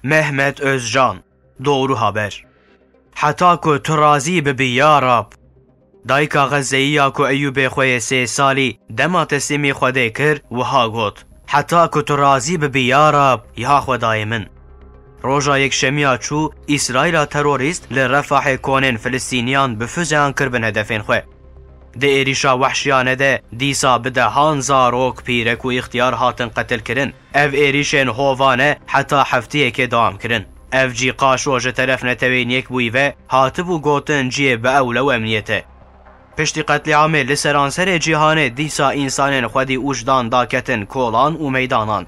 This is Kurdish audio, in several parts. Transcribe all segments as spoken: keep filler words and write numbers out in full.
Mehmet Özcan, Doğru Haber. Heta ku tu razî bibî ya Rab. Dayika Xezzeyî ya ku Eyûbê xwe yê sê salî dema teslîmî Xwedê kir, wiha got, Heta ku tu razî bibî ya Rab, ya Xwedayê min. Roja Yekşemiya çû, Îsraîla terorîst li Refahê konên Filistîniyan bi fuzeyan kiribin hedefên xwe. Di êrîşa wehşiyane de dîsa bi dehan zarok, pîrek û îxtiyar hatin qetilkirin. Ev êrîşên hovane heta heftiyekê dewam kirin. Ev cî qaşo ji teref Neteweyên Yekbûyî ve hatibû gotin cihê bi ewle û emniyet e. Piştî qetlîamê li seranserê cîhanê dîsa însanên xwedî û jinan daketin kolan û meydanan.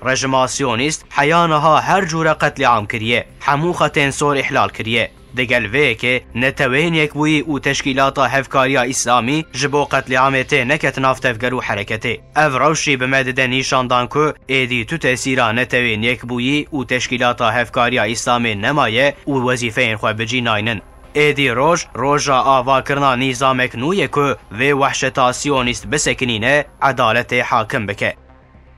Rejima Siyonîst heya niha her cûre qetlîam kiriye, hemû xetên sor îhlal kiriye. Digel vê yekê Neteweyên Yekbûyî û Teşkîlata Hevkariya Îslamî ji bo qetlîamê tê neket nav tevger û hereketê. Ev rewş jî bi me dide nîşandan ku êdî tu tesîra Neteweyên Yekbûyî û Teşkîlata Hevkariya Îslamê nemaye û wezîfeyên xwe bi cî naynin. Êdî roj, roja avakirina nîzamek nû ye ku vê wehşeta Siyonîst bisekinîne, edaletê hakim bike.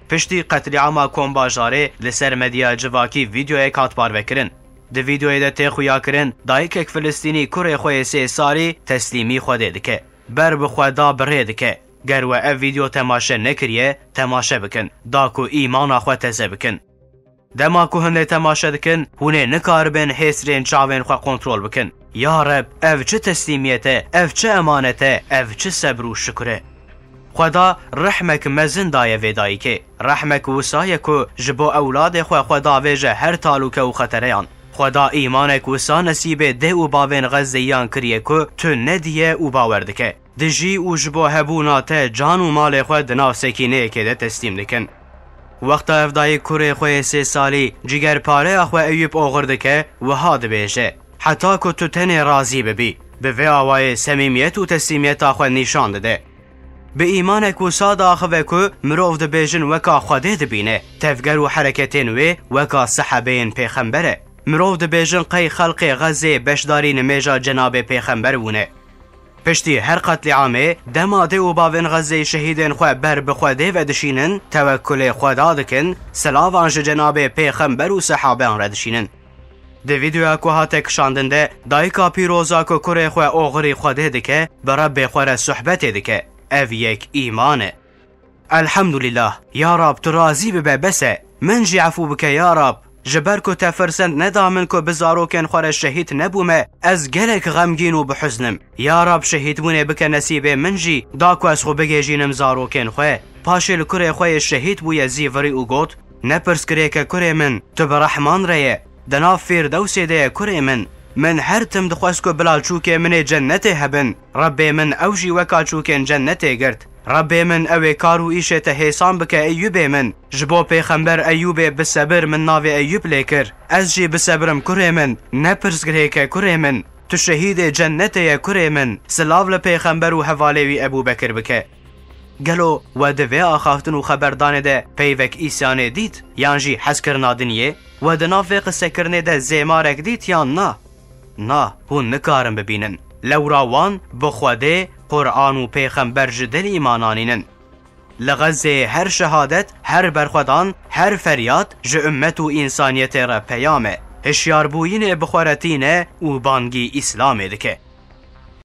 Piştî qetlîama Kombajarê li ser medya civakî vîdeoyek hat parvekirin. Di vîdeoyê de tê xuyakirin, dayikek Filistînî kurê xwe yê sê salî teslîmî Xwedê dike. Ber bi Xweda bi rê dike. Ger we ev vîdeo temaşe nekiriye, temaşe bikin, da ku îmana xwe teze bikin. Dema ku hûn ê temaşe dikin, hûn ê nikaribin hêsrên çavên xwe kontrol bikin. Ya Reb, ev çi teslîmiyet e, ev çi emanet e, ev çi sebr û şukr e. Xweda rehmek mezin daye vê dayikê. Rehmek wisa ye ku ji bo ewladê xwe Xweda vêje her talûke û xetereyan. Xweda îmanek wisa nesîbê dê û bavên Xezzeyiyan kiriye ku tu nediye û bawer dike. Dijî û ji bo hebûna te can û malê xwe di nav sekîneyekê de teslîm dikin. Wexta ev dayik kurê xwe yê sê salî, cîgerpareya xwe Eyûb oxir dike, wiha dibêje, Heta ku tu tenê razî bibî. Bi vê awayê semîmiyet û teslîmiyeta xwe nîşan dide. Bi îmanek wisa diaxive ku mirov dibêjin weka Xwedê dibîne, tevger û hereketên wê weka sehebeyên pêxember e. Mirov dibêjin qey xelqê Xezê beşdarî nimêja Cenabê Pêxember bûne. Piştî her qetlîamê, dema dê û bavên Xezeyê şehîdên xwe ber bi Xwedê ve dişînin, tewekkulê Xweda dikin, silavan ji Cenabê Pêxember û sehabeyan re dişînin. Di vîdeoya ku hate kişandin de, dayika pîroza ku kurê xwe oxirî Xwedê dike, bi Rebbê xwe re sohbetê dike. Ev yek îman e. Elhamdulillah, ya Rab, tu razî bibe, bes e. Min jî efû bike, ya Rab. Ji ber ku te firsend neda min ku bi zarokên xwe re şehîd nebûme, ez gelek xemgîn û bi huzn im. Ya Rab, şehîdbûnê bike nesîbê min jî, da ku ez xwe bigihîjînim zarokên xwe. Paşê li kurê xwe yê şehîd bûye zîvirî û got, Nepirs girêke kurê min, tu bi rehman re ye. Di nav Fîrdewsê de ye kurê min. Min her tim dixwest ku bila çûkê min ê cennetê hebin. Rebbê min ew jî weka çûkên cennetê girt. Rebbê min, ew ê kar û îşê te hêsan bike Eyûbê min. Ji bo pêxember Eyûbê bi sebir min navê Eyûb lê kir. Ez jî bisebirim kurê min. Nepirs girêke kurê min. Tu şehîdê cennetê ye kurê min. Silav li pêxember û hevalê wî Ebûbekir bike. Gelo we di vê axaftin û xeberdanê de peyvek îsyanê dît, yan jî hezkirina diniyê? We di nav vê qisekirinê de zêmarek dît yan na? Na, hûn nikarin bibînin. Lewra wan bi Xwedê, Quran û Pêxember ji dil îman anînin. Li Xezzeyê her şehadet, her berxwedan, her feryad ji ummet û însaniyetê re peyam e. Hişyarbûyînê bi xwe re tîne û bangî Îslamê dike.